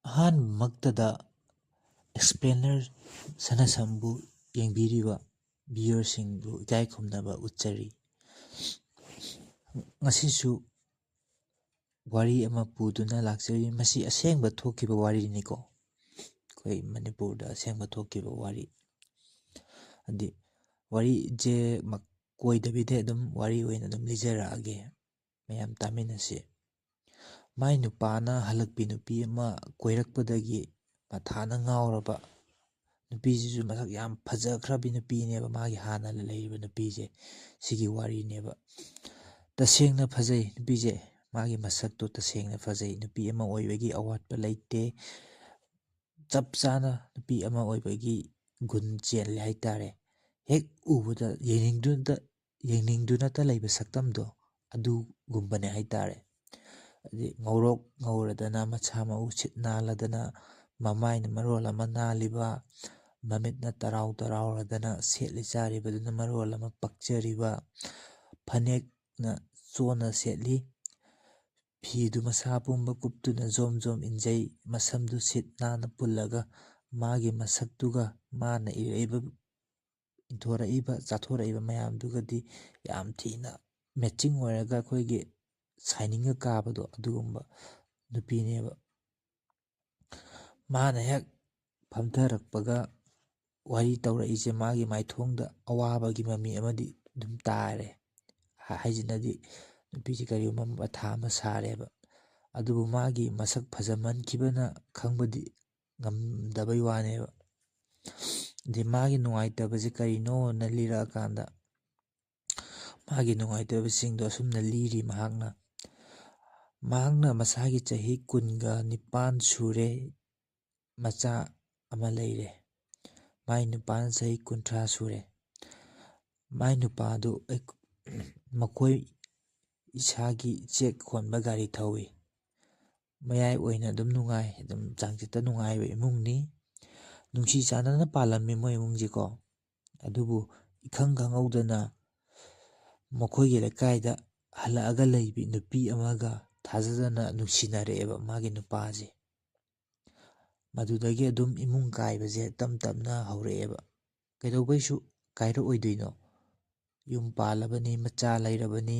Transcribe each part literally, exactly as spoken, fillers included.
ꯑꯍꯥꯟꯕꯃꯛꯇꯗ Explainer ꯁꯅꯥꯁꯝꯕꯨ ꯌꯦꯡꯕꯤꯔꯤꯕ viewerꯁꯤꯡꯕꯨ ꯏꯀꯥꯏ ꯈꯨꯝꯅꯕ ꯎꯠꯆꯔꯤ꯫ ꯉꯁꯤꯁꯨ ꯋꯥꯔꯤ ꯑꯃ ꯄꯨꯗꯨꯅ ꯂꯥꯛꯆꯔꯤ꯫ ꯃꯁꯤ ꯑꯁꯦꯡꯕ ꯊꯣꯛꯈꯤꯕ ꯋꯥꯔꯤꯅꯤꯀꯣ, ꯑꯩꯈꯣꯏ ꯃꯅꯤꯄꯨꯔꯗ ꯑꯁꯦꯡꯕ ꯊꯣꯛꯈꯤꯕ ꯋꯥꯔꯤ꯫ ꯍꯥꯏꯗꯤ ꯋꯥꯔꯤꯁꯦ ꯃꯀꯣꯏꯗꯕꯤꯗ ꯑꯗꯨꯝ ꯋꯥꯔꯤ ꯑꯣꯏꯅ ꯑꯗꯨꯝ ꯂꯤꯖꯔꯛꯑꯒꯦ, ꯃꯌꯥꯝ ꯇꯥꯃꯤꯟꯅꯁꯤ꯫ ꯃꯥꯏ ꯅꯨꯄꯥꯅ ꯍꯜꯂꯛꯄꯤ ꯅꯨꯄꯤ ꯑꯃ ꯀꯣꯏꯔꯛꯄꯗꯒꯤ ꯃꯊꯥꯅ ꯉꯥꯎꯔꯕ ꯅꯨꯄꯤꯁꯤꯁꯨ ꯃꯁꯛ ꯌꯥꯝ ꯐꯖꯈ꯭ꯔꯕꯤ ꯅꯨꯄꯤꯅꯦꯕ, ꯃꯥꯒꯤ ꯍꯥꯟꯅ ꯂꯩꯔꯤꯕ ꯅꯨꯄꯤꯁꯦ, ꯁꯤꯒꯤ ꯋꯥꯔꯤꯅꯦꯕ꯫ ꯇꯁꯦꯡꯅ ꯐꯖꯩ ꯅꯨꯄꯤꯁꯦ, ꯃꯥꯒꯤ ꯃꯁꯛꯇꯣ ꯇꯁꯦꯡꯅ ꯐꯖꯩ꯫ ꯅꯨꯄꯤ ꯑꯃ ꯑꯣꯏꯕꯒꯤ ꯑꯋꯥꯠꯄ ꯂꯩꯇꯦ, ꯆꯞ ꯆꯥꯅ ꯅꯨꯄꯤ ꯑꯃ ꯑꯣꯏꯕꯒꯤ ꯒꯨꯟ ꯆꯦꯜꯂꯦ ꯍꯥꯏꯇꯥꯔꯦ꯫ ꯍꯦꯛ ꯎꯕꯗ ꯌꯦꯡꯅꯤꯡꯗꯨꯅ ꯌꯦꯡꯅꯤꯡꯗꯨꯅꯇ ꯂꯩꯕ ꯁꯛꯇꯝꯗꯣ ꯑꯗꯨꯒꯨꯝꯕꯅꯦ ꯍꯥꯏꯇꯥꯔꯦ꯫ ꯍꯥꯏꯗꯤ ꯉꯧꯔꯣꯛ ꯉꯧꯔꯗꯅ, ꯃꯁꯥ ꯃꯎ ꯁꯤꯠ ꯅꯥꯜꯂꯗꯅ, ꯃꯃꯥꯏꯅ ꯃꯔꯣꯜ ꯑꯃ ꯅꯥꯜꯂꯤꯕ, ꯃꯃꯤꯠꯅ ꯇꯔꯥꯎ ꯇꯔꯥꯎꯔꯗꯅ, ꯁꯦꯠꯂꯤ ꯆꯥꯔꯤꯕꯗꯨꯅ ꯃꯔꯣꯜ ꯑꯃ ꯄꯛꯆꯔꯤꯕ, ꯐꯅꯦꯛꯅ ꯆꯣꯟꯅ ꯁꯦꯠꯂꯤ꯫ ꯐꯤꯗꯨ ꯃꯁꯥ ꯄꯨꯝꯕ ꯀꯨꯞꯇꯨꯅ ꯖꯣꯝ ꯖꯣꯝ ꯏꯟꯖꯩ꯫ ꯃꯁꯝꯗꯨ ꯁꯤꯠ ꯅꯥꯟꯅ ꯄꯨꯜꯂꯒ ꯃꯥꯒꯤ ꯃꯁꯛꯇꯨꯒ ꯃꯥꯅ ꯏꯔꯛꯏꯕ, ꯏꯟꯊꯣꯔꯛꯏꯕ, ꯆꯥꯊꯣꯔꯛꯏꯕ ꯃꯌꯥꯝꯗꯨꯒꯗꯤ ꯌꯥꯝ ꯊꯤꯅ matching ꯑꯣꯏꯔꯒ ꯑꯩꯈꯣꯏꯒꯤ ꯁꯥꯏꯅꯤꯡꯒ ꯀꯥꯕꯗꯣ ꯑꯗꯨꯒꯨꯝꯕ ꯅꯨꯄꯤꯅꯦꯕ꯫ ꯃꯥꯅ ꯍꯦꯛ ꯐꯝꯊꯔꯛꯄꯒ ꯋꯥꯔꯤ ꯇꯧꯔꯛꯏꯁꯦ ꯃꯥꯒꯤ ꯃꯥꯏꯊꯣꯡꯗ ꯑꯋꯥꯕꯒꯤ ꯃꯃꯤ ꯑꯃꯗꯤ ꯑꯗꯨꯝ ꯇꯥꯔꯦ꯫ ꯍꯥꯏꯁꯤꯅꯗꯤ ꯅꯨꯄꯤꯁꯤ ꯀꯔꯤꯒꯨꯝꯕ ꯃꯊꯥ ꯑꯃ ꯁꯥꯔꯦꯕ꯫ ꯑꯗꯨꯕꯨ ꯃꯥꯒꯤ ꯃꯁꯛ ꯐꯖꯃꯟꯈꯤꯕꯅ ꯈꯪꯕꯗꯤ ꯉꯝꯗꯕꯩ ꯋꯥꯅꯦꯕ꯫ ꯑꯗꯩ ꯃꯥꯒꯤ ꯅꯨꯡꯉꯥꯏꯇꯕꯁꯦ ꯀꯔꯤꯅꯣꯅ ꯂꯤꯔꯛꯑꯀꯥꯟꯗ, ꯃꯥꯒꯤ ꯅꯨꯡꯉꯥꯏꯇꯕꯁꯤꯡꯗꯣ ꯑꯁꯨꯝꯅ ꯂꯤꯔꯤ ꯃꯍꯥꯛꯅ꯫ ꯃꯍꯥꯛꯅ ꯃꯁꯥꯒꯤ ꯆꯍꯤ ꯀꯨꯟꯒ ꯅꯤꯄꯥꯟ ꯁꯨꯔꯦ, ꯃꯆꯥ ꯑꯃ ꯂꯩꯔꯦ꯫ ꯃꯥꯏ ꯅꯨꯄꯥꯅ ꯆꯍꯤ ꯀꯨꯟꯊ꯭ꯔꯥ ꯁꯨꯔꯦ꯫ ꯃꯥꯏ ꯅꯨꯄꯥꯗꯨ ꯑꯩ-, ꯃꯈꯣꯏ ꯏꯁꯥꯒꯤ ꯆꯦꯛ ꯍꯣꯟꯕ ꯒꯥꯔꯤ ꯊꯧꯏ꯫ ꯃꯌꯥꯏ ꯑꯣꯏꯅ ꯑꯗꯨꯝ ꯅꯨꯡꯉꯥꯏ, ꯑꯗꯨꯝ ꯆꯥꯡꯆꯠꯇ ꯅꯨꯡꯉꯥꯏꯕ ꯏꯃꯨꯡꯅꯤ꯫ ꯅꯨꯡꯁꯤ ꯆꯥꯟꯅꯅ ꯄꯥꯜꯂꯝꯃꯤ ꯃꯣꯏ ꯏꯃꯨꯡꯁꯤꯀꯣ꯫ ꯑꯗꯨꯕꯨ ꯏꯈꯪ ꯈꯪꯍꯧꯗꯅ ꯃꯈꯣꯏꯒꯤ ꯂꯩꯀꯥꯏꯗ ꯍꯜꯂꯛꯑꯒ ꯂꯩꯕꯤ ꯅꯨꯄꯤ ꯑꯃꯒ ꯊꯥꯖꯗꯅ ꯅꯨꯡꯁꯤꯅꯔꯛꯑꯦꯕ ꯃꯥꯒꯤ ꯅꯨꯄꯥꯁꯦ꯫ ꯃꯗꯨꯗꯒꯤ ꯑꯗꯨꯝ ꯏꯃꯨꯡ ꯀꯥꯏꯕꯁꯦ ꯇꯞ ꯇꯞꯅ ꯍꯧꯔꯛꯑꯦꯕ꯫ ꯀꯩꯗꯧꯕꯩꯁꯨ ꯀꯥꯏꯔꯛꯑꯣꯏꯗꯣꯏꯅꯣ? ꯌꯨꯝ ꯄꯥꯜꯂꯕꯅꯤ, ꯃꯆꯥ ꯂꯩꯔꯕꯅꯤ,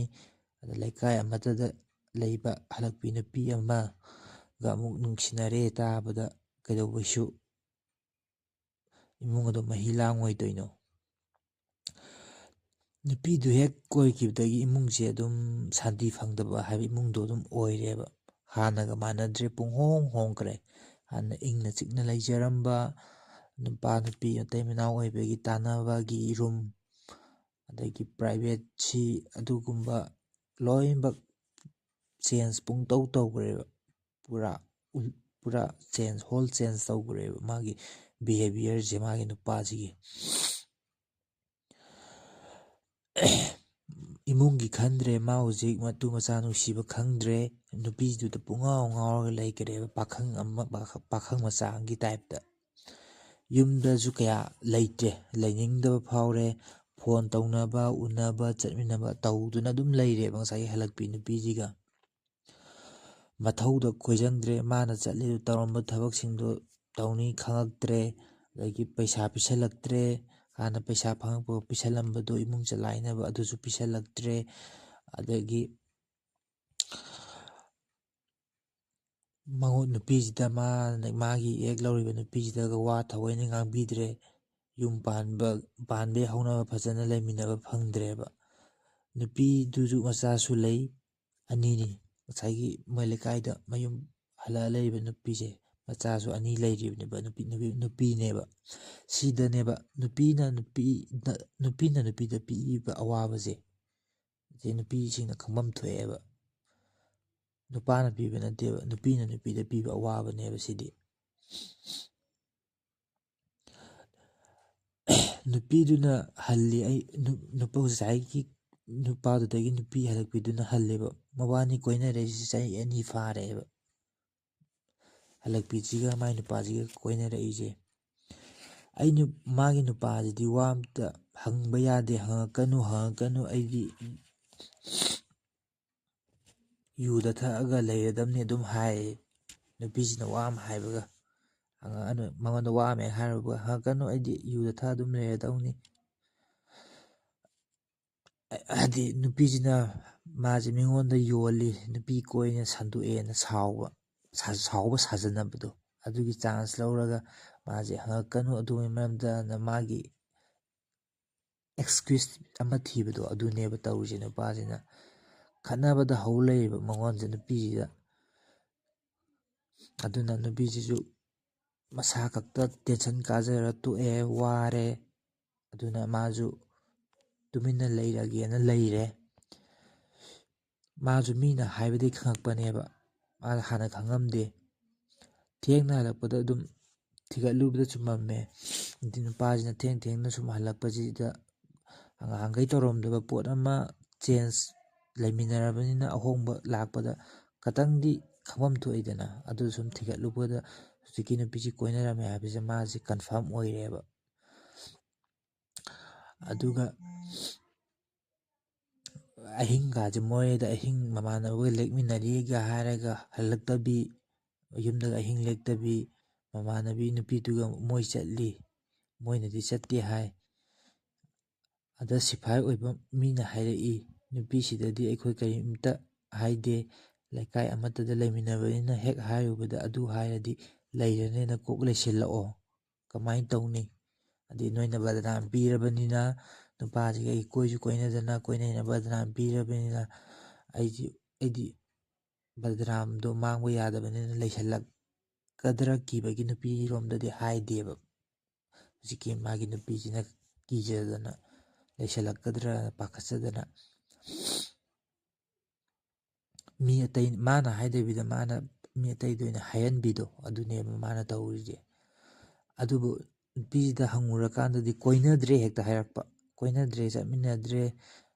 ꯑꯗ ꯂꯩꯀꯥꯏ ꯑꯃꯠꯇꯗ ꯂꯩꯕ ꯍꯜꯂꯛꯄꯤ ꯅꯨꯄꯤ ꯑꯃꯒ ꯑꯃꯨꯛ ꯅꯨꯡꯁꯤꯅꯔꯦ ꯇꯥꯕꯗ ꯀꯩꯗꯧꯕꯩꯁꯨ ꯏꯃꯨꯡ ꯑꯗꯨ ꯃꯍꯤ ꯂꯥꯡꯉꯣꯏꯗꯣꯏꯅꯣ? ꯅꯨꯄꯤꯗꯨ ꯍꯦꯛ ꯀꯣꯏꯈꯤꯕꯗꯒꯤ ꯏꯃꯨꯡꯁꯦ ꯑꯗꯨꯝ ꯁꯥꯟꯇꯤ ꯐꯪꯗꯕ ꯍꯥꯏꯕ ꯏꯃꯨꯡꯗꯣ ꯑꯗꯨꯝ ꯑꯣꯏꯔꯦꯕ꯫ ꯍꯥꯟꯅꯒ ꯃꯥꯟꯅꯗ꯭ꯔꯦ, ꯄꯨꯡꯍꯣꯡ ꯍꯣꯡꯈ꯭ꯔꯦ꯫ ꯍꯥꯟꯅ ꯏꯪꯅ ꯆꯤꯛꯅ ꯂꯩꯖꯔꯝꯕ, ꯅꯨꯄꯥ ꯅꯨꯄꯤ ꯃꯇꯩ ꯃꯅꯥꯎ ꯑꯣꯏꯕꯒꯤ ꯇꯥꯟꯅꯕꯒꯤ ꯔꯨꯝ, ꯑꯗꯒꯤ ꯄ꯭ꯔꯥꯏꯚꯦꯠꯁꯤ, ꯑꯗꯨꯒꯨꯝꯕ ꯂꯣꯏꯅꯃꯛ ꯆꯦꯟꯖ ꯄꯨꯡꯇꯧ ꯇꯧꯈ꯭ꯔꯦꯕ꯫ ꯄꯨꯔꯥ ꯎꯜ-, ꯄꯨꯔꯥ ꯆꯦꯟꯖ, ꯍꯣꯜ ꯆꯦꯟꯖ ꯇꯧꯈ꯭ꯔꯦꯕ ꯃꯥꯒꯤ ꯕꯤꯍꯦꯕꯤꯌꯔꯁꯦ, ꯃꯥꯒꯤ ꯅꯨꯄꯥꯁꯤꯒꯤ꯫ ꯏꯃꯨꯡꯒꯤ ꯈꯟꯗ꯭ꯔꯦ, ꯃꯥ ꯍꯧꯖꯤꯛ ꯃꯇꯨ ꯃꯆꯥ ꯅꯨꯡꯁꯤꯕ ꯈꯪꯗ꯭ꯔꯦ꯫ ꯅꯨꯄꯤꯗꯨꯗ ꯄꯨꯡꯉꯥꯎ ꯉꯥꯎꯔꯒ ꯂꯩꯈ꯭ꯔꯦꯕ, ꯄꯥꯈꯪ ꯑꯃ, ꯄꯥꯈ-, ꯄꯥꯈꯪ ꯃꯆꯥ ꯑꯃꯒꯤ ꯇꯥꯏꯞꯇ꯫ ꯌꯨꯝꯗꯁꯨ ꯀꯌꯥ ꯂꯩꯇ꯭ꯔꯦ, ꯂꯩꯅꯤꯡꯗꯕ ꯐꯥꯎꯔꯦ꯫ ꯐꯣꯟ ꯇꯧꯅꯕ, ꯎꯅꯕ, ꯆꯠꯃꯤꯟꯅꯕ ꯇꯧꯗꯨꯅ ꯑꯗꯨꯝ ꯂꯩꯔꯦꯕ ꯉꯁꯥꯏꯒꯤ ꯍꯜꯂꯛꯄꯤ ꯅꯨꯄꯤꯁꯤꯒ꯫ ꯃꯊꯧꯗ ꯈꯣꯏꯖꯪꯗ꯭ꯔꯦ, ꯃꯥꯅ ꯆꯠꯂꯤꯗꯨ ꯇꯧꯔꯝꯕ ꯊꯕꯛꯁꯤꯡꯗꯣ ꯇꯧꯅꯤ ꯈꯪꯉꯛꯇ꯭ꯔꯦ, ꯑꯗꯒꯤ ꯄꯩꯁꯥ ꯄꯤꯁꯜꯂꯛꯇ꯭ꯔꯦ, ꯍꯥꯟꯅ ꯄꯩꯁꯥ ꯐꯪꯉꯛꯄ ꯄꯤꯁꯜꯂꯝꯕꯗꯣ ꯏꯃꯨꯡ ꯆꯂꯥꯏꯅꯕ ꯑꯗꯨꯁꯨ ꯄꯤꯁꯜꯂꯛꯇ꯭ꯔꯦ, ꯑꯗꯒꯤ ꯃꯉꯣꯟ ꯅꯨꯄꯤꯁꯤꯗ ꯃꯥꯅ, ꯃꯥꯒꯤ ꯍꯦꯛ ꯂꯧꯔꯤꯕ ꯅꯨꯄꯤꯁꯤꯗꯒ ꯋꯥ ꯊꯑꯣꯏꯅ ꯉꯥꯡꯕꯤꯗ꯭ꯔꯦ, ꯌꯨꯝ ꯄꯥꯟꯕ, ꯄꯥꯟꯕꯩ ꯍꯧꯅꯕ ꯐꯖꯅ ꯂꯩꯃꯤꯟꯅꯕ ꯐꯪꯗ꯭ꯔꯦꯕ꯫ ꯅꯨꯄꯤꯗꯨꯁꯨ ꯃꯆꯥꯁꯨ ꯂꯩ, ꯑꯅꯤꯅꯤ꯫ ꯉꯁꯥꯏꯒꯤ ꯃꯣꯏ ꯂꯩꯀꯥꯏꯗ ꯃꯌꯨꯝ ꯍꯜꯂꯛꯑ ꯂꯩꯔꯤꯕ ꯅꯨꯄꯤꯁꯦ ꯃꯆꯥꯁꯨ ꯑꯅꯤ ꯂꯩꯔꯤꯕꯅꯦꯕ, ꯅꯨꯄꯤ, ꯅꯨꯄꯤ, ꯅꯨꯄꯤꯅꯦꯕ꯫ ꯁꯤꯗꯅꯦꯕ ꯅꯨꯄꯤꯅ, ꯅꯨꯄꯤ, ꯅꯨꯄꯤꯅ ꯅꯨꯄꯤꯗ ꯄꯤꯔꯤꯕ ꯑꯋꯥꯕꯁꯦ, ꯁꯤ ꯅꯨꯄꯤꯁꯤꯡꯅ ꯈꯪꯐꯝ ꯊꯣꯛꯑꯦꯕ꯫ ꯅꯨꯄꯥꯅ ꯄꯤꯕ ꯅꯠꯇꯦꯕ, ꯅꯨꯄꯤꯅ ꯅꯨꯄꯤꯗ ꯄꯤꯕ ꯑꯋꯥꯕꯅꯦꯕ ꯁꯤꯗꯤ꯫ ꯅꯨꯄꯤꯗꯨꯅ ꯍꯜꯂꯤ, ꯑꯩ ꯅꯨ-, ꯅꯨꯄꯥ ꯉꯁꯥꯏꯒꯤ ꯅꯨꯄꯥꯗꯨꯗꯒꯤ ꯅꯨꯄꯤ ꯍꯜꯂꯛꯄꯤꯗꯨꯅ ꯍꯜꯂꯦꯕ꯫ ꯃꯕꯥꯅꯤ ꯀꯣꯏꯅꯔꯛꯏꯁꯤ ꯆꯍꯤ ꯑꯅꯤ ꯐꯥꯔꯦꯕ꯫ ꯍꯜꯂꯛꯄꯤꯁꯤꯒ ꯃꯥꯏ ꯅꯨꯄꯥꯁꯤꯒ ꯀꯣꯏꯅꯔꯛꯏꯁꯦ꯫ ꯑꯩ ꯅꯨ-, ꯃꯥꯒꯤ ꯅꯨꯄꯥꯁꯤꯗꯤ ꯋꯥ ꯑꯝꯇ ꯍꯪꯕ ꯌꯥꯗꯦ, "ꯍꯪꯉꯛꯀꯅꯨ, ꯍꯪꯉꯛꯀꯅꯨ, ꯑꯩꯗꯤ ꯌꯨꯗ ꯊꯛꯑꯒ ꯂꯩꯔꯗꯝꯅꯤ" ꯑꯗꯨꯝ ꯍꯥꯏ꯫ ꯅꯨꯄꯤꯁꯤꯅ ꯋꯥ ꯑꯃ ꯍꯥꯏꯕꯒ, ꯍꯪꯉꯛꯑꯅꯨ, ꯃꯉꯣꯟꯗ ꯋꯥ ꯑꯃ ꯍꯦꯛ ꯍꯥꯏꯔꯨꯕ ꯍꯪꯉꯛꯀꯅꯨ, ꯑꯩꯗꯤ ꯌꯨꯗ ꯊꯛꯑ ꯑꯗꯨꯝ ꯂꯩꯔꯗꯧꯅꯤ꯫ ꯍꯥꯏꯗꯤ ꯅꯨꯄꯤꯁꯤꯅ ꯃꯥꯁꯦ ꯃꯤꯉꯣꯟꯗ ꯌꯣꯜꯂꯤ, ꯅꯨꯄꯤ ꯀꯣꯏꯅ ꯁꯟꯗꯣꯛꯑꯦꯅ ꯁꯥꯎꯕ, ꯁꯥꯎꯕ ꯁꯥꯖꯟꯅꯕꯗꯣ, ꯑꯗꯨꯒꯤ ꯆꯥꯟꯁ ꯂꯧꯔꯒ ꯃꯥꯁꯦ ꯍꯪꯉꯛꯀꯅꯨ ꯑꯗꯨꯒꯤ ꯃꯔꯝꯗꯅ ꯃꯥꯒꯤ ꯑꯦꯛꯁꯀ꯭ꯌꯨꯁ ꯑꯃ ꯊꯤꯕꯗꯣ ꯑꯗꯨꯅꯦꯕ ꯇꯧꯔꯤꯁꯦ꯫ ꯅꯨꯄꯥꯁꯤꯅ ꯈꯠꯅꯕꯗ ꯍꯧ ꯂꯩꯔꯤꯕ ꯃꯉꯣꯟꯁꯦ ꯅꯨꯄꯤꯁꯤꯗ꯫ ꯑꯗꯨꯅ ꯅꯨꯄꯤꯁꯤꯁꯨ ꯃꯁꯥ ꯈꯛꯇ ꯇꯦꯟꯁꯟ ꯀꯥꯖꯔ ꯇꯣꯛꯑꯦ, ꯋꯥꯔꯦ꯫ ꯑꯗꯨꯅ ꯃꯥꯁꯨ ꯇꯨꯃꯤꯟꯅ ꯂꯩꯔꯒꯦꯅ ꯂꯩꯔꯦ꯫ ꯃꯥꯁꯨ ꯃꯤꯅ ꯍꯥꯏꯕꯗꯤ ꯈꯪꯉꯛꯄꯅꯦꯕ, ꯃꯥꯅ ꯍꯥꯟꯅ ꯈꯪꯉꯝꯗꯦ꯫ ꯊꯦꯡꯅ ꯍꯜꯂꯛꯄꯗ ꯑꯗꯨꯝ ꯊꯤꯒꯠꯂꯨꯕꯗ ꯆꯨꯝꯃꯝꯃꯦ꯫ ꯑꯗꯤ ꯅꯨꯄꯥꯁꯤꯅ ꯊꯦꯡ ꯊꯦꯡꯅ ꯁꯨꯝ ꯍꯜꯂꯛꯄꯁꯤꯗ ꯉꯍꯥꯟꯈꯩ ꯇꯧꯔꯝꯗꯕ ꯄꯣꯠ ꯑꯃ ꯆꯦꯟꯖ, ꯂꯩꯃꯤꯟꯅꯔꯕꯅꯤꯅ ꯑꯍꯣꯡꯕ ꯂꯥꯛꯄꯗ ꯈꯇꯪꯗꯤ ꯈꯪꯐꯝ ꯊꯣꯛꯏꯗꯅ꯫ ꯑꯗꯨ ꯁꯨꯝ ꯊꯤꯒꯠꯂꯨꯕꯗ ꯍꯧꯖꯤꯛꯀꯤ ꯅꯨꯄꯤꯁꯤ ꯀꯣꯏꯅꯔꯝꯃꯦ ꯍꯥꯏꯕꯁꯦ ꯃꯥꯁꯤ ꯀꯟꯐꯥꯔꯝ ꯑꯣꯏꯔꯦꯕ꯫ ꯑꯗꯨꯒ ꯑꯍꯤꯡꯒꯥꯁꯦ ꯃꯣꯔꯦꯗ ꯑꯍꯤꯡ ꯃꯃꯥꯟꯅꯕꯒ ꯂꯦꯛꯃꯤꯟꯅꯔꯤꯒ ꯍꯥꯏꯔꯒ ꯍꯜꯂꯛꯇꯕꯤ, ꯌꯨꯝꯗꯒ ꯑꯍꯤꯡ ꯂꯦꯛꯇꯕꯤ, ꯃꯃꯥꯟꯅꯕꯤ ꯅꯨꯄꯤꯗꯨꯒ ꯃꯣꯏ ꯆꯠꯂꯤ, ꯃꯣꯏꯅꯗꯤ ꯆꯠꯇꯦ ꯍꯥꯏ꯫ ꯑꯗ ꯁꯤꯐꯥꯏ ꯑꯣꯏꯕ ꯃꯤꯅ ꯍꯥꯏꯔꯛꯏ, "ꯅꯨꯄꯤꯁꯤꯗꯗꯤ ꯑꯩꯈꯣꯏ ꯀꯔꯤꯝꯇ ꯍꯥꯏꯗꯦ, ꯂꯩꯀꯥꯏ ꯑꯃꯠꯇꯗ ꯂꯩꯃꯤꯟꯅꯕꯅꯤꯅ ꯍꯦꯛ ꯍꯥꯏꯔꯨꯕꯗ ꯑꯗꯨ ꯍꯥꯏꯔꯗꯤ ꯂꯩꯔꯅꯦꯅ ꯀꯣꯛ ꯂꯩꯁꯤꯜꯂꯛꯑꯣ, ꯀꯃꯥꯏꯅ ꯇꯧꯅꯤ? ꯑꯗꯩ ꯅꯣꯏꯅ ꯕꯗꯅꯥꯝ ꯄꯤꯔꯕꯅꯤꯅ, ꯅꯨꯄꯥꯁꯤꯒ ꯑꯩ ꯀꯣꯏꯁꯨ ꯀꯣꯏꯅꯗꯅ ꯀꯣꯏꯅꯩꯅ ꯕꯗꯅꯥꯝ ꯄꯤꯔꯕꯅꯤꯅ ꯑꯩꯗꯤ, ꯑꯩꯗꯤ ꯕꯗꯅꯥꯝꯗꯣ ꯃꯥꯡꯕ ꯌꯥꯗꯕꯅꯤꯅ ꯂꯩꯁꯜꯂꯛꯀꯗ꯭ꯔꯥ ꯀꯤꯕꯒꯤ ꯅꯨꯄꯤꯔꯣꯝꯗꯗꯤ ꯍꯥꯏꯗꯦꯕ꯫ ꯍꯧꯖꯤꯛꯀꯤ ꯃꯥꯒꯤ ꯅꯨꯄꯤꯁꯤꯅ ꯀꯤꯖꯗꯅ ꯂꯩꯁꯜꯂꯛꯀꯗ꯭ꯔꯥ ꯄꯥꯈꯠꯆꯗꯅ ꯃꯤ ꯑꯇꯩ, ꯃꯥꯅ ꯍꯥꯏꯗꯕꯤꯗ ꯃꯥꯅ ꯃꯤ ꯑꯇꯩꯗ ꯑꯣꯏꯅ ꯍꯥꯏꯍꯟꯕꯤꯗꯣ, ꯑꯗꯨꯅꯦꯕ ꯃꯥꯅ ꯇꯧꯔꯤꯁꯦ꯫ ꯑꯗꯨꯕꯨ ꯅꯨꯄꯤꯁꯤꯗ ꯍꯪꯉꯨꯔꯀꯥꯟꯗꯗꯤ ꯀꯣꯏꯅꯗ꯭ꯔꯦ ꯍꯦꯛꯇ ꯍꯥꯏꯔꯛꯄ, ꯀꯣꯏꯅꯗ꯭ꯔꯦ, ꯆꯠꯃꯤꯟꯅꯗ꯭ꯔꯦ,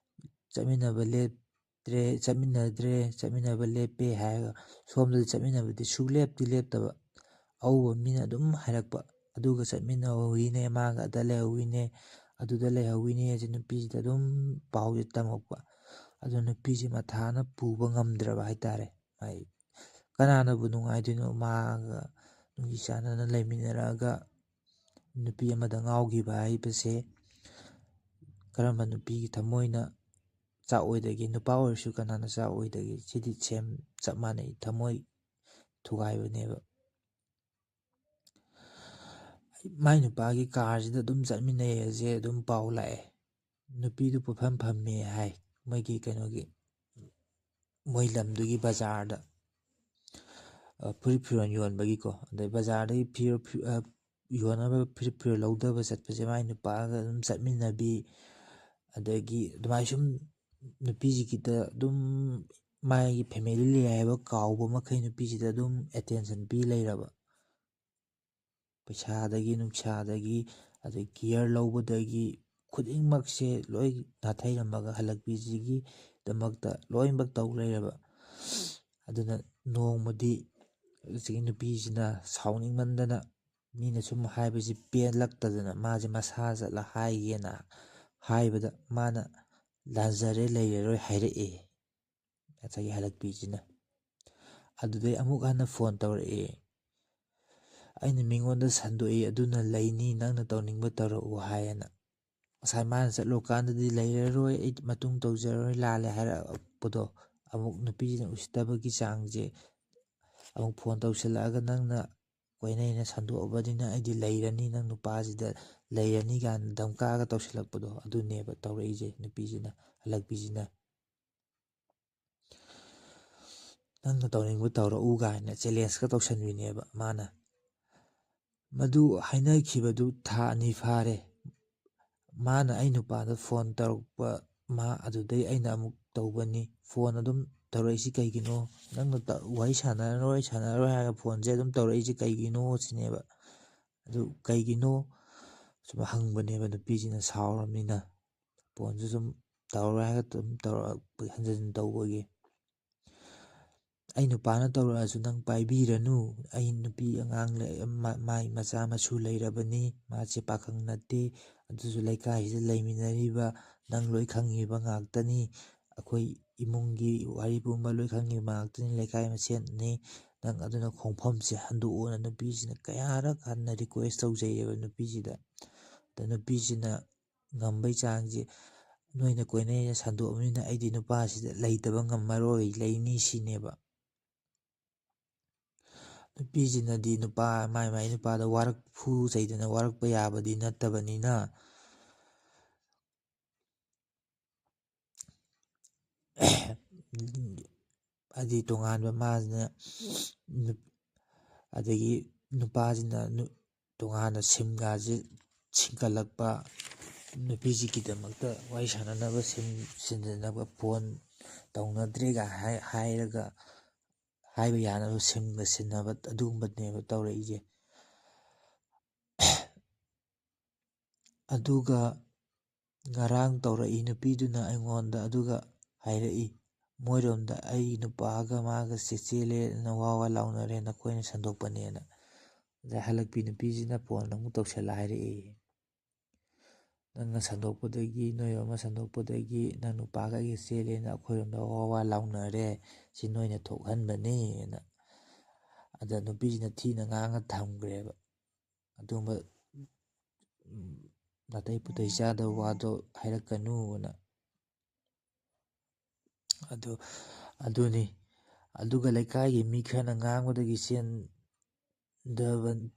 ꯆꯠꯃꯤꯟꯅꯕ ꯂꯦꯞꯇ꯭ꯔꯦ, ꯆꯠꯃꯤꯟꯅꯗ꯭ꯔꯦ, ꯆꯠꯃꯤꯟꯅꯕ ꯂꯦꯞꯄꯦ ꯍꯥꯏꯔꯒ ꯁꯣꯝꯗꯗꯤ ꯆꯠꯃꯤꯟꯅꯕꯗꯤ ꯁꯨꯡꯂꯦꯞꯇꯤ ꯂꯦꯞꯇꯕ꯫ ꯑꯎꯕ ꯃꯤꯅ ꯑꯗꯨꯝ ꯍꯥꯏꯔꯛꯄ, "ꯑꯗꯨꯒ ꯆꯠꯃꯤꯟꯅꯍꯧꯋꯤꯅꯦ, ꯃꯥꯒ ꯑꯗ ꯂꯩꯍꯧꯋꯤꯅꯦ, ꯑꯗꯨꯗ ꯂꯩꯍꯧꯋꯤꯅꯦ" ꯍꯥꯏꯁꯦ ꯅꯨꯄꯤꯁꯤꯗ ꯑꯗꯨꯝ ꯄꯥꯎꯁꯦ ꯇꯝꯃꯛꯄ꯫ ꯑꯗꯣ ꯅꯨꯄꯤꯁꯦ ꯃꯊꯥꯅ ꯄꯨꯕ ꯉꯝꯗ꯭ꯔꯕ ꯍꯥꯏꯇꯥꯔꯦ꯫ ꯃꯥꯏ ꯀꯅꯥꯅꯕꯨ ꯅꯨꯡꯉꯥꯏꯗꯣꯏꯅꯣ? ꯃꯥꯒ ꯅꯨꯡꯁꯤ ꯆꯥꯟꯅꯅ ꯂꯩꯃꯤꯟꯅꯔꯛꯑꯒ ꯅꯨꯄꯤ ꯑꯃꯗ ꯉꯥꯎꯈꯤꯕ ꯍꯥꯏꯕꯁꯦ ꯀꯔꯝꯕ ꯅꯨꯄꯤꯒꯤ ꯊꯃꯣꯏꯅ ꯆꯥꯛꯑꯣꯏꯗꯒꯦ? ꯅꯨꯄꯥ ꯑꯣꯏꯔꯁꯨ ꯀꯅꯥꯅ ꯆꯥꯛꯑꯣꯏꯗꯒꯦ? ꯁꯤꯗꯤ ꯁꯦꯝ ꯆꯞ ꯃꯥꯟꯅꯩ, ꯊꯃꯣꯏ ꯊꯨꯒꯥꯏꯕꯅꯦꯕ꯫ ꯃꯥꯏ ꯅꯨꯄꯥꯒꯤ ꯀꯥꯔꯁꯤꯗ ꯑꯗꯨꯝ ꯆꯠꯃꯤꯟꯅꯩ ꯍꯥꯏꯁꯦ ꯑꯗꯨꯝ ꯄꯥꯎ ꯂꯥꯛꯑꯦ꯫ ꯅꯨꯄꯤꯗꯨ ꯄꯨꯐꯝ ꯐꯝꯃꯦ ꯍꯥꯏ, ꯃꯣꯏꯒꯤ ꯀꯩꯅꯣꯒꯤ, ꯃꯣꯏ ꯂꯝꯗꯨꯒꯤ ꯕꯖꯥꯔꯗ, ꯑ, ꯐꯨꯔꯤꯠ ꯐꯤꯔꯣꯜ ꯌꯣꯟꯕꯒꯤꯀꯣ, ꯑꯗꯩ ꯕꯖꯥꯔꯗꯒꯤ ꯐꯤꯔꯣꯜ ꯐꯤ-, ꯑ, ꯌꯣꯟꯅꯕ ꯐꯨꯔꯤꯠ ꯐꯤꯔꯣꯜ ꯂꯧꯗꯕ ꯆꯠꯄꯁꯦ ꯃꯥꯏ ꯅꯨꯄꯥꯒ ꯑꯗꯨꯝ ꯆꯠꯃꯤꯟꯅꯕꯤ, ꯑꯗꯒꯤ ꯑꯗꯨꯃꯥꯏꯅ ꯁꯨꯝ ꯅꯨꯄꯤꯁꯤꯒꯤꯗ ꯑꯗꯨꯝ ꯃꯥꯒꯤ ꯐꯦꯃꯤꯂꯤ ꯂꯩ ꯍꯥꯏꯕ ꯀꯥꯎꯕ ꯃꯈꯩ ꯅꯨꯄꯤꯁꯤꯗ ꯑꯗꯨꯝ ꯑꯦꯇꯦꯟꯁꯟ ꯄꯤ ꯂꯩꯔꯕ꯫ ꯄꯩꯁꯥꯗꯒꯤ, ꯅꯨꯡꯁꯥꯗꯒꯤ, ꯑꯗꯩ ꯀꯤꯌꯔ ꯂꯧꯕꯗꯒꯤ ꯈꯨꯗꯤꯡꯃꯛꯁꯦ ꯂꯣꯏ ꯅꯥꯊꯩꯔꯝꯃꯒ ꯍꯜꯂꯛꯄꯤꯁꯤꯒꯤꯗꯃꯛꯇ ꯂꯣꯏꯅꯃꯛ ꯇꯧ ꯂꯩꯔꯕ꯫ ꯑꯗꯨꯅ ꯅꯣꯡꯃꯗꯤ ꯍꯧꯖꯤꯛꯀꯤ ꯅꯨꯄꯤꯁꯤꯅ ꯁꯥꯎꯅꯤꯡꯃꯟꯗꯅ, ꯃꯤꯅ ꯁꯨꯝ ꯍꯥꯏꯕꯁꯤ ꯄꯦꯜꯂꯛꯇꯗꯅ ꯃꯥꯁꯦ ꯃꯁꯥ ꯆꯠꯂ ꯍꯥꯏꯒꯦꯅ ꯍꯥꯏꯕꯗ, ꯃꯥꯅ "ꯂꯥꯟꯖꯔꯦ, ꯂꯩꯔꯔꯣꯏ" ꯍꯥꯏꯔꯛꯑꯦ꯫ ꯉꯁꯥꯏꯒꯤ ꯍꯜꯂꯛꯄꯤꯁꯤꯅ꯫ ꯑꯗꯨꯗꯩ ꯑꯃꯨꯛ ꯍꯟꯅ ꯐꯣꯟ ꯇꯧꯔꯛꯑꯦ꯫ ꯑꯩꯅ ꯃꯤꯉꯣꯟꯗ ꯁꯟꯗꯣꯛꯏ, ꯑꯗꯨꯅ ꯂꯩꯅꯤ, ꯅꯪꯅ ꯇꯧꯅꯤꯡꯕ ꯇꯧꯔꯛꯎ ꯍꯥꯏꯌꯦꯅ꯫ ꯉꯁꯥꯏ ꯃꯥꯅ ꯆꯠꯂꯨꯀꯥꯟꯗꯗꯤ "ꯂꯩꯔꯔꯣꯏ, ꯑꯩ ꯃꯇꯨꯡ ꯇꯧꯖꯔꯔꯣꯏ, ꯂꯥꯜꯂꯦ" ꯍꯥꯏꯔꯛꯄꯗꯣ, ꯑꯃꯨꯛ ꯅꯨꯄꯤꯁꯤꯅ ꯎꯁꯤꯠꯇꯕꯒꯤ ꯆꯥꯡꯁꯦ, ꯑꯃꯨꯛ ꯐꯣꯟ ꯇꯧꯁꯤꯜꯂꯛꯑꯒ "ꯅꯪꯅ ꯀꯣꯏꯅꯩꯅ ꯁꯟꯗꯣꯛꯑꯕꯅꯤꯅ ꯑꯩꯗꯤ ꯂꯩꯔꯅꯤ, ꯅꯪ ꯅꯨꯄꯥꯁꯤꯗ ꯂꯩꯔꯅꯤ" ꯀꯥꯏꯅ ꯗꯝꯀꯥꯒ ꯇꯧꯁꯤꯜꯂꯛꯄꯗꯣ, ꯑꯗꯨꯅꯦꯕ ꯇꯧꯔꯛꯏꯁꯦ ꯅꯨꯄꯤꯁꯤꯅ, ꯍꯜꯂꯛꯄꯤꯁꯤꯅ꯫ "ꯅꯪꯅ ꯇꯧꯅꯤꯡꯕ ꯇꯧꯔꯛꯎ" ꯀꯥꯏꯅ ꯆꯦꯂꯦꯟꯖꯀ ꯇꯧꯁꯟꯕꯤꯅꯦꯕ ꯃꯥꯅ꯫ ꯃꯗꯨ ꯍꯥꯏꯅꯈꯤꯕꯗꯨ ꯊꯥ ꯑꯅꯤ ꯐꯥꯔꯦ꯫ ꯃꯥꯅ ꯑꯩ ꯅꯨꯄꯥꯗ ꯐꯣꯟ ꯇꯧꯔꯛꯄ, ꯃꯥ ꯑꯗꯨꯗꯩ ꯑꯩꯅ ꯑꯃꯨꯛ ꯇꯧꯕꯅꯤ꯫ "ꯐꯣꯟ ꯑꯗꯨꯝ ꯇꯧꯔꯛꯏꯁꯤ ꯀꯩꯒꯤꯅꯣ? ꯅꯪꯅ ꯇ-, ꯋꯥꯔꯤ ꯁꯥꯟꯅꯔꯔꯣꯏ, ꯁꯥꯟꯅꯔꯔꯣꯏ ꯍꯥꯏꯔꯒ ꯐꯣꯟꯁꯦ ꯑꯗꯨꯝ ꯇꯧꯔꯛꯏꯁꯤ ꯀꯩꯒꯤꯅꯣ?" ꯁꯤꯅꯦꯕ꯫ ꯑꯗꯨ ꯀꯩꯒꯤꯅꯣ ꯁꯨꯝ ꯍꯪꯕꯅꯦꯕ ꯅꯨꯄꯤꯁꯤꯅ ꯁꯥꯎꯔꯕꯅꯤꯅ꯫ ꯐꯣꯟꯁꯨ ꯁꯨꯝ ꯇꯧꯔꯔꯣꯏ ꯍꯥꯏꯔꯒ ꯑꯗꯨꯝ ꯇꯧꯔꯛꯄ, ꯍꯟꯖꯤꯟ ꯍꯟꯖꯤꯟ ꯇꯧꯕꯒꯤ꯫ "ꯑꯩ ꯅꯨꯄꯥꯅ ꯇꯧꯔꯛꯑꯁꯨ ꯅꯪ ꯄꯥꯏꯕꯤꯔꯅꯨ꯫ ꯑꯩ ꯅꯨꯄꯤ ꯑꯉꯥꯡ ꯂꯩ, ꯃꯥ-, ꯃꯥꯏ ꯃꯆꯥ ꯃꯁꯨ ꯂꯩꯔꯕꯅꯤ꯫ ꯃꯥꯁꯦ ꯄꯥꯈꯪ ꯅꯠꯇꯦ꯫ ꯑꯗꯨꯁꯨ ꯂꯩꯀꯥꯏꯁꯤꯗ ꯂꯩꯃꯤꯟꯅꯔꯤꯕ ꯅꯪ ꯂꯣꯏ ꯈꯪꯉꯤꯕ ꯉꯥꯛꯇꯅꯤ꯫ ꯑꯩꯈꯣꯏ ꯏꯃꯨꯡꯒꯤ ꯋꯥꯔꯤ ꯄꯨꯝꯕ ꯂꯣꯏ ꯈꯪꯉꯤꯕ ꯉꯥꯛꯇꯅꯤ꯫ ꯂꯩꯀꯥꯏ ꯃꯁꯦꯟꯅꯤ꯫ ꯅꯪ ꯑꯗꯨꯅ ꯈꯣꯡꯐꯝꯁꯦ ꯍꯟꯗꯣꯛꯑꯣꯅ ꯅꯨꯄꯤꯁꯤꯅ ꯀꯌꯥꯔꯛ ꯍꯟꯅ ꯔꯤꯀ꯭ꯋꯦꯁ ꯇꯧꯖꯩꯌꯦꯕ ꯅꯨꯄꯤꯁꯤꯗ꯫ ꯑꯗ ꯅꯨꯄꯤꯁꯤꯅ ꯉꯝꯕꯩ ꯆꯥꯡꯁꯦ, "ꯅꯣꯏꯅ ꯀꯣꯏꯅꯩꯅ ꯁꯟꯗꯣꯛꯑꯕꯅꯤꯅ ꯑꯩꯗꯤ ꯅꯨꯄꯥꯁꯤꯗ ꯂꯩꯇꯕ ꯉꯝꯃꯔꯣꯏ, ꯂꯩꯅꯤ" ꯁꯤꯅꯦꯕ꯫ ꯅꯨꯄꯤꯁꯤꯅꯗꯤ ꯅꯨꯄꯥ, ꯃꯥꯏ ꯃꯥꯏ ꯅꯨꯄꯥꯗ ꯋꯥꯔꯛ-, ꯐꯨ ꯆꯩꯗꯅ ꯋꯥꯔꯛꯄ ꯌꯥꯕꯗꯤ ꯅꯠꯇꯕꯅꯤꯅ, ꯍꯥꯏꯗꯤ ꯇꯣꯉꯥꯟꯕ ꯃꯥꯁꯤꯅ ꯅꯨꯞ-, ꯑꯗꯒꯤ ꯅꯨꯄꯥꯁꯤꯅ ꯅꯨ-, ꯇꯣꯉꯥꯟꯅ ꯁꯤꯝꯒꯥꯁꯦ ꯁꯤꯡꯀꯠꯂꯛꯄ, ꯅꯨꯄꯤꯁꯤꯒꯤꯗꯃꯛꯇ ꯋꯥꯔꯤ ꯁꯥꯟꯅꯅꯕ ꯁꯤꯝ ꯁꯤꯟꯅꯅꯕ ꯐꯣꯟ ꯇꯧꯅꯗ꯭ꯔꯦꯒ ꯍꯥꯏ-, ꯍꯥꯏꯔꯒ, ꯍꯥꯏꯕ ꯌꯥꯅꯕ ꯁꯤꯝꯒ ꯁꯤꯟꯅꯕ ꯑꯗꯨꯒꯨꯝꯕꯅꯦꯕ ꯇꯧꯔꯛꯏꯁꯦ꯫ ꯑꯗꯨꯒ ꯉꯔꯥꯡ ꯇꯧꯔꯛꯏ ꯅꯨꯄꯤꯗꯨꯅ ꯑꯩꯉꯣꯟꯗ, ꯑꯗꯨꯒ ꯍꯥꯏꯔꯛꯏ, ꯃꯣꯏꯔꯣꯝꯗ ꯑꯩ ꯅꯨꯄꯥꯒ ꯃꯥꯒ ꯆꯦ-, ꯆꯦꯜꯂꯦꯅ ꯋꯥ ꯋꯥ ꯂꯥꯎꯅꯔꯦ, ꯅꯈꯣꯏꯅ ꯁꯟꯗꯣꯛꯄꯅꯦꯅ꯫ ꯑꯗꯩ ꯍꯜꯂꯛꯄꯤ ꯅꯨꯄꯤꯁꯤꯅ ꯐꯣꯟ ꯑꯃꯨꯛ ꯇꯧꯁꯜꯂ ꯍꯥꯏꯔꯛꯏ, "ꯅꯪꯅ ꯁꯟꯗꯣꯛꯄꯗꯒꯤ, ꯅꯣꯏ ꯑꯃ ꯁꯟꯗꯣꯛꯄꯗꯒꯤ ꯅꯪ ꯅꯨꯄꯥꯒ ꯆꯦꯜꯂꯦꯅ ꯑꯩꯈꯣꯏꯔꯣꯝꯗ ꯋꯥ ꯋꯥ ꯂꯥꯎꯅꯔꯦ, ꯁꯤ ꯅꯣꯏꯅ ꯊꯣꯛꯍꯟꯕꯅꯦꯅ"꯫ ꯑꯗ ꯅꯨꯄꯤꯁꯤꯅ ꯊꯤꯅ ꯉꯥꯡꯉ ꯊꯝꯈ꯭ꯔꯦꯕ꯫ ꯑꯗꯨꯒꯨꯝꯕ, ꯎꯝ, ꯅꯥꯇꯩ ꯄꯨꯇꯩ ꯆꯥꯗꯕ ꯋꯥꯗꯣ ꯍꯥꯏꯔꯛꯀꯅꯨꯅ꯫ ꯑꯗꯨ, ꯑꯗꯨꯅꯤ꯫ ꯑꯗꯨꯒ ꯂꯩꯀꯥꯏꯒꯤ ꯃꯤ ꯈꯔꯅ ꯉꯥꯡꯕꯗꯒꯤ ꯆꯦꯟꯗꯕ-,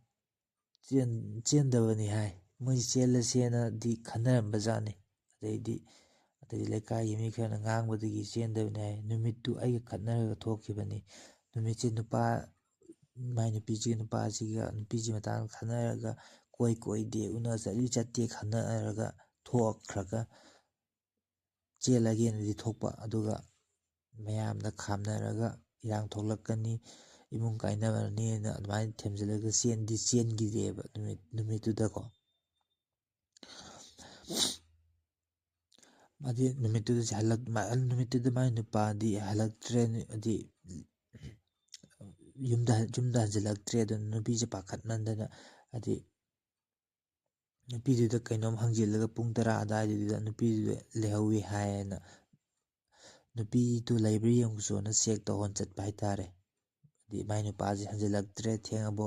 ꯆꯦꯟ-, ꯆꯦꯟꯗꯕꯅꯤ ꯍꯥꯏ꯫ ꯃꯣꯏ ꯆꯦꯜꯂꯁꯦꯅꯗꯤ ꯈꯟꯅꯔꯝꯕ ꯖꯥꯠꯅꯤ꯫ ꯑꯗꯩꯗꯤ, ꯑꯗꯩꯗꯤ ꯂꯩꯀꯥꯏꯒꯤ ꯃꯤ ꯈꯔꯅ ꯉꯥꯡꯕꯗꯒꯤ ꯆꯦꯟꯗꯕꯅꯤ ꯍꯥꯏ꯫ ꯅꯨꯃꯤꯠꯇꯨ ꯑꯩꯒ ꯈꯠꯅꯔꯒ ꯊꯣꯛꯈꯤꯕꯅꯤ꯫ ꯅꯨꯃꯤꯠꯁꯦ ꯅꯨꯄꯥ, ꯃꯥꯏ ꯅꯨꯄꯤꯁꯤꯒ ꯅꯨꯄꯥꯁꯤꯒ, ꯅꯨꯄꯤꯁꯤ ꯃꯇꯥꯡꯗ ꯈꯠꯅꯔꯒ ꯀꯣꯏ ꯀꯣꯏꯗꯦ, ꯎꯅ ꯆꯠꯂꯤ ꯆꯠꯇꯦ ꯈꯟꯅꯔꯒ ꯊꯣꯛꯈ꯭ꯔꯒ ꯆꯦꯜꯂꯒꯦꯅꯗꯤ ꯊꯣꯛꯄ, ꯑꯗꯨꯒ ꯃꯌꯥꯝꯅ ꯈꯥꯝꯅꯔꯒ ꯏꯔꯥꯡ ꯊꯣꯛꯂꯛꯀꯅꯤ, ꯏꯃꯨꯡ ꯀꯥꯏꯅꯔꯅꯤꯅ ꯑꯗꯨꯃꯥꯏꯅ ꯊꯦꯝꯖꯤꯜꯂꯒ ꯆꯦꯟꯗꯤ ꯆꯦꯟꯈꯤꯗꯦꯕ ꯅꯨꯃꯤꯠ, ꯅꯨꯃꯤꯠꯇꯨꯗꯀꯣ꯫ ꯃꯥꯗꯤ ꯅꯨꯃꯤꯠꯇꯨꯗ ꯍꯜꯂꯛ-, ꯃꯥ-, ꯅꯨꯃꯤꯠꯇꯨꯗ ꯃꯥꯏ ꯅꯨꯄꯥꯗꯤ ꯍꯜꯂꯛꯇ꯭ꯔꯦ, ꯍꯥꯏꯗꯤ ꯌꯨꯝꯗ, ꯌꯨꯝꯗ ꯍꯟꯖꯤꯜꯂꯛꯇ꯭ꯔꯦ꯫ ꯑꯗꯨꯅ ꯅꯨꯄꯤꯁꯦ ꯄꯥꯈꯠꯃꯟꯗꯅ, ꯍꯥꯏꯗꯤ ꯅꯨꯄꯤꯗꯨꯗ ꯀꯩꯅꯣꯝ ꯍꯪꯖꯤꯜꯂꯒ ꯄꯨꯡ ꯇꯔꯥ ꯑꯗꯨꯋꯥꯏꯗꯨꯗ ꯅꯨꯄꯤꯗꯨꯗ ꯂꯩꯍꯧꯋꯤ ꯍꯥꯏꯌꯦꯅ, ꯅꯨꯄꯤꯗꯨ ꯂꯩꯕ꯭ꯔꯥ ꯌꯦꯡꯉꯨꯆꯣꯅ ꯆꯦꯛ ꯇꯧꯍꯟ ꯆꯠꯄ ꯍꯥꯏꯇꯥꯔꯦ꯫ ꯍꯥꯏꯗꯤ ꯃꯥꯏ ꯅꯨꯄꯥꯁꯦ ꯍꯟꯖꯤꯜꯂꯛꯇ꯭ꯔꯦ, ꯊꯦꯡꯉꯕꯣ,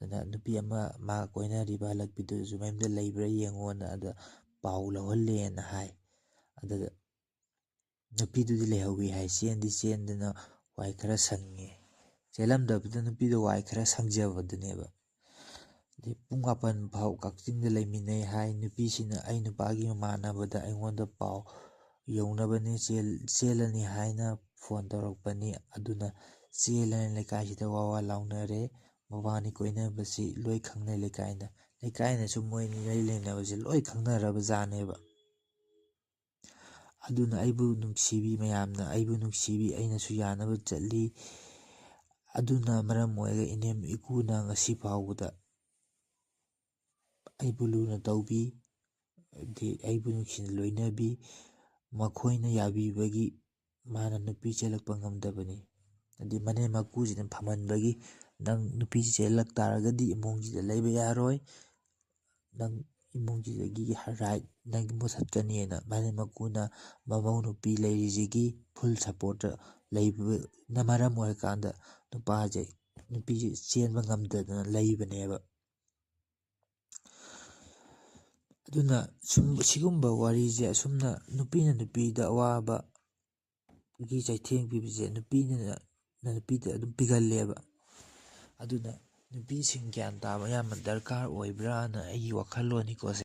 ꯑꯗꯨꯅ ꯅꯨꯄꯤ ꯑꯃ ꯃꯥ ꯀꯣꯏꯅꯔꯤꯕ ꯍꯜꯂꯛꯄꯤꯗꯨꯁꯨ ꯃꯌꯨꯝꯗ ꯂꯩꯕ꯭ꯔꯥ ꯌꯦꯡꯉꯣꯅ ꯑꯗ ꯄꯥꯎ ꯂꯧꯍꯜꯂꯦꯅ ꯍꯥꯏ꯫ ꯑꯗꯨꯗ ꯅꯨꯄꯤꯗꯨꯗꯤ ꯂꯩꯍꯧꯋꯤ ꯍꯥꯏ, ꯆꯦꯟꯗꯤ ꯆꯦꯟꯗꯅ ꯋꯥꯏ ꯈꯔ ꯁꯪꯉꯦ꯫ ꯆꯦꯜꯂꯝꯗꯕꯗ ꯅꯨꯄꯤꯗꯣ ꯋꯥꯏ ꯈꯔ ꯁꯪꯖꯕꯗꯨꯅꯦꯕ꯫ ꯑꯗꯩ ꯄꯨꯡ ꯃꯥꯄꯟ ꯐꯥꯎ ꯀꯛꯆꯤꯡꯗ ꯂꯩꯃꯤꯟꯅꯩ ꯍꯥꯏ꯫ ꯅꯨꯄꯤꯁꯤꯅ ꯑꯩ ꯅꯨꯄꯥꯒꯤ ꯃꯃꯥꯟꯅꯕꯗ ꯑꯩꯉꯣꯟꯗ ꯄꯥꯎ ꯌꯧꯅꯕꯅꯦ, ꯆꯦꯜ-, ꯆꯦꯜꯂꯅꯤ ꯍꯥꯏꯅ ꯐꯣꯟ ꯇꯧꯔꯛꯄꯅꯤ꯫ ꯑꯗꯨꯅ ꯆꯦꯜꯂꯅꯤ, ꯂꯩꯀꯥꯏꯁꯤꯗ ꯋꯥ ꯋꯥ ꯂꯥꯎꯅꯔꯦ꯫ ꯃꯕꯥꯅꯤ ꯀꯣꯏꯅꯕꯁꯤ ꯂꯣꯏ ꯈꯪꯅꯩ ꯂꯩꯀꯥꯏꯅ꯫ ꯂꯩꯀꯥꯏꯅꯁꯨ ꯃꯣꯏ ꯑꯅꯤ ꯃꯔꯤ ꯂꯩꯅꯕꯁꯤ ꯂꯣꯏ ꯈꯪꯅꯔꯕ ꯖꯥꯠꯅꯦꯕ꯫ ꯑꯗꯨꯅ ꯑꯩꯕꯨ ꯅꯨꯡꯁꯤꯕꯤ ꯃꯌꯥꯝꯅ, ꯑꯩꯕꯨ ꯅꯨꯡꯁꯤꯕꯤ, ꯑꯩꯅꯁꯨ ꯌꯥꯅꯕ ꯆꯠꯂꯤ꯫ ꯑꯗꯨꯅ ꯃꯔꯝ ꯑꯣꯏꯔꯒ ꯏꯅꯦꯝ ꯏꯀꯨꯅ ꯉꯁꯤ ꯐꯥꯎꯕꯗ ꯑꯩꯕꯨ ꯂꯨꯅ ꯇꯧꯕꯤ, ꯍꯥꯏꯗꯤ ꯑꯩꯕꯨ ꯅꯨꯡꯁꯤꯅ ꯂꯣꯏꯅꯕꯤ꯫ ꯃꯈꯣꯏꯅ ꯌꯥꯕꯤꯕꯒꯤ ꯃꯥꯅ ꯅꯨꯄꯤ ꯆꯦꯜꯂꯛꯄ ꯉꯝꯗꯕꯅꯤ꯫ ꯍꯥꯏꯗꯤ ꯃꯅꯦꯝ ꯃꯀꯨꯁꯤꯅ ꯐꯝꯍꯟꯕꯒꯤ, "ꯅꯪ ꯅꯨꯄꯤ ꯆꯦꯜꯂꯛ ꯇꯥꯔꯒꯗꯤ ꯏꯃꯨꯡꯁꯤꯗ ꯂꯩꯕ ꯌꯥꯔꯣꯏ, ꯅꯪ ꯏꯃꯨꯡꯁꯤꯗꯒꯤ ꯔꯥꯏꯠ ꯅꯪ ꯃꯨꯊꯠꯀꯅꯤꯅ" ꯃꯅꯦꯝ ꯃꯀꯨꯅ ꯃꯃꯧ ꯅꯨꯄꯤ ꯂꯩꯔꯤꯁꯤꯒꯤ ꯐꯨꯜ ꯁꯞꯄꯣꯔꯠꯇ ꯂꯩꯕꯅ ꯃꯔꯝ ꯑꯣꯏꯔꯀꯥꯟꯗ ꯅꯨꯄꯥꯁꯦ, ꯅꯨꯄꯤꯁꯦ ꯆꯦꯟꯕ ꯉꯝꯗꯗꯅ ꯂꯩꯕꯅꯦꯕ꯫ ꯑꯗꯨꯅ ꯁꯨꯝ ꯁꯤꯒꯨꯝꯕ ꯋꯥꯔꯤꯁꯦ ꯑꯁꯨꯝꯅ ꯅꯨꯄꯤꯅ ꯅꯨꯄꯤꯗ ꯑꯋꯥꯕꯒꯤ ꯆꯩꯊꯦꯡ ꯄꯤꯕꯁꯦ ꯅꯨꯄꯤꯅ ꯅꯨꯄꯤꯗ ꯑꯗꯨꯝ ꯄꯤꯒꯜꯂꯦꯕ꯫ ꯑꯗꯨꯅ ꯅꯨꯄꯤꯁꯤꯡ ꯒ꯭ꯌꯥꯟ ꯇꯥꯕ ꯌꯥꯝꯅ ꯗꯔꯀꯥꯔ ꯑꯣꯏꯕ꯭ꯔꯥꯅ ꯑꯩꯒꯤ ꯋꯥꯈꯜꯂꯣꯟꯅꯤꯀꯣ ꯁꯦ꯫